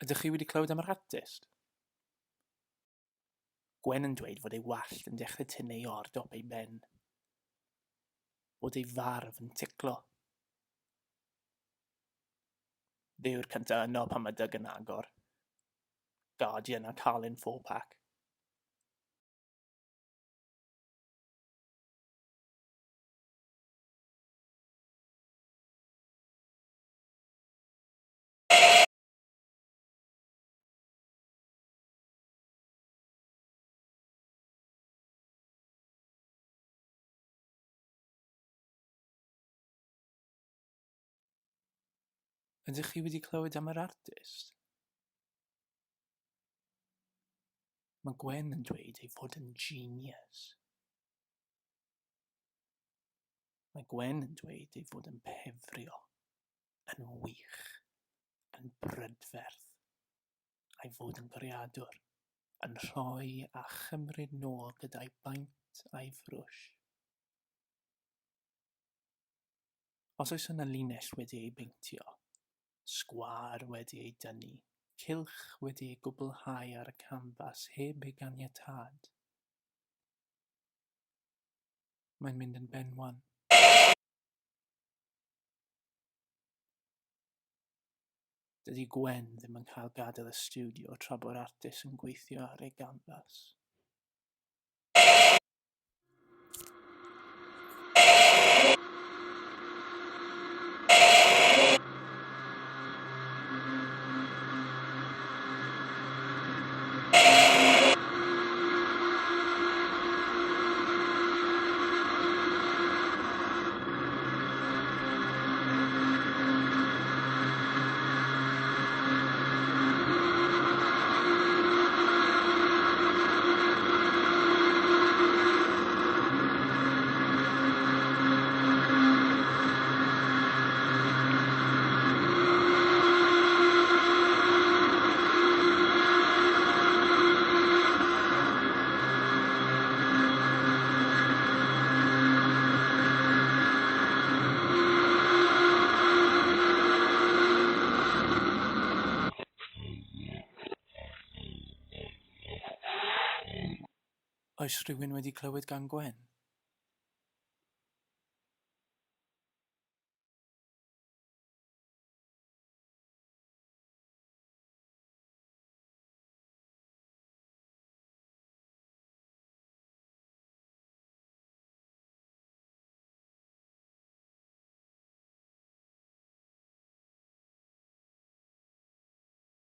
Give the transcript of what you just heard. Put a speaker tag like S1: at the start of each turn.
S1: Ydych chi wedi clywed am yr artist? Gwen yn dweud fod ei wallt yn dechrau tynnu o'r dop ei ben. Bod ei farf yn ticlo. Fe yw'r cyntaf yno pan mae Doug yn agor. Guardian a Carlin 4-pack. Ydych chi wedi clywed am yr artist? Mae Gwen yn dweud ei fod yn genius. Mae Gwen yn dweud ei fod yn pefrio, yn wych, yn brydferth, a'i fod yn greadur, yn rhoi a chymryd nôl gyda'i baent a'i frwsh. Os oes yna linell wedi ei beintio, sgwâr wedi ei dynnu, cylch wedi ei gwblhau ar y canfas heb ei ganiatâd, mae'n mynd yn benwan. Dydy Gwen ddim yn cael gadael y stiwdio tra bo'r artist yn gweithio ar ei ganfas. Oes rhywun wedi clywed gan Gwen?